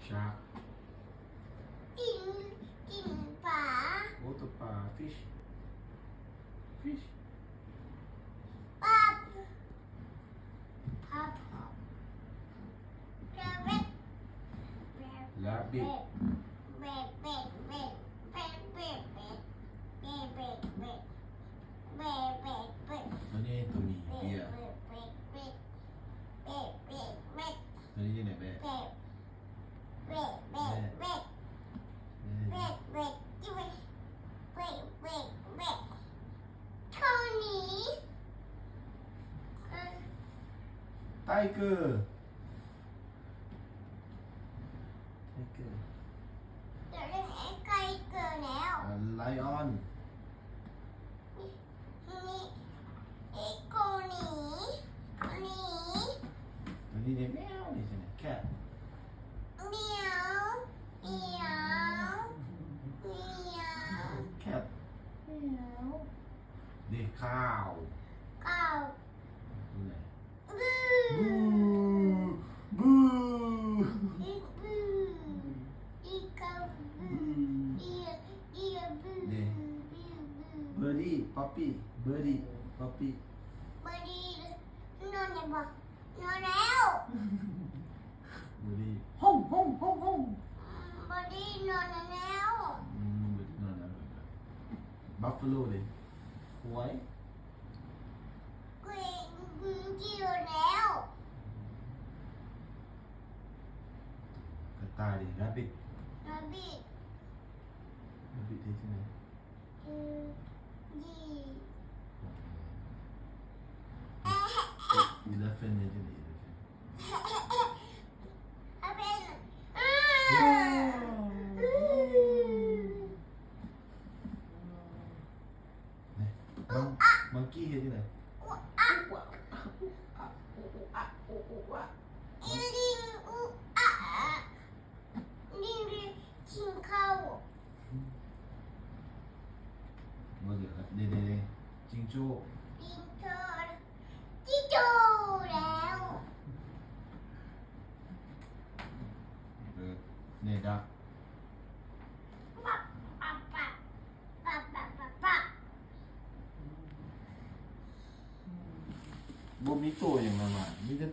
Shark. ກິນ ກິນປາ. ໂອ້ ຕົກປາ. Fish. Fish. ປາ ປາ rabbit. Rabbit. ຕົວນີ້ຕົວມີເບຍ. ຕົວນີ້ຈັ່ງໃດເບຍ? Tiger. Tiger. Lion. ນີ້ ອີໂກນີ້ ນີ້ ອັນນີ້ເດ ແມວນີ້ຊັ້ນນະ cat. ແມວ ແມວ ແມວ cat. ແມວ ເດ cow. cow. ຕົວໃດ? ບື ບື ບື ອີກບື ອີກະບື ເດ birdie puppy. Birdie puppy. birdie ນອນໄດ້ບໍ່? ນອນແລ້ວ. birdie ຮ້ອງ ຮ້ອງ ຮ້ອງ ຮ້ອງ. birdie ນອນແລ້ວ. ອືມ birdie ນອນແລ້ວ. buffalo ເດ? ຄວາຍ. ກິນແລ້ວ. ກະຕ່າຍເດ? rabbit. rabbit. rabbit ເຮັດຈັ່ງໃດ? ຄື elephant ເຮັດຈັ່ງໃດ? elephant. ມັງກີ້ເຮັດຈັ່ງໃດ? ລິງອຸອະ ລິງກິນເຂົ້າ. ບໍ່ເຫຼືອລະ ເດ ເດ ເດ ຈິງໂຈ້. ຈິງໂຈ້ ຈິງໂຈ້ແລ້ວ. ເອີ ເນດາ. ປັບ ປັບ ປັບ ປັບ ປັບ ປັບ ປັບ. ບໍ່ມີໂຕຫຍັງມາ ມີແຕ່ໂຕ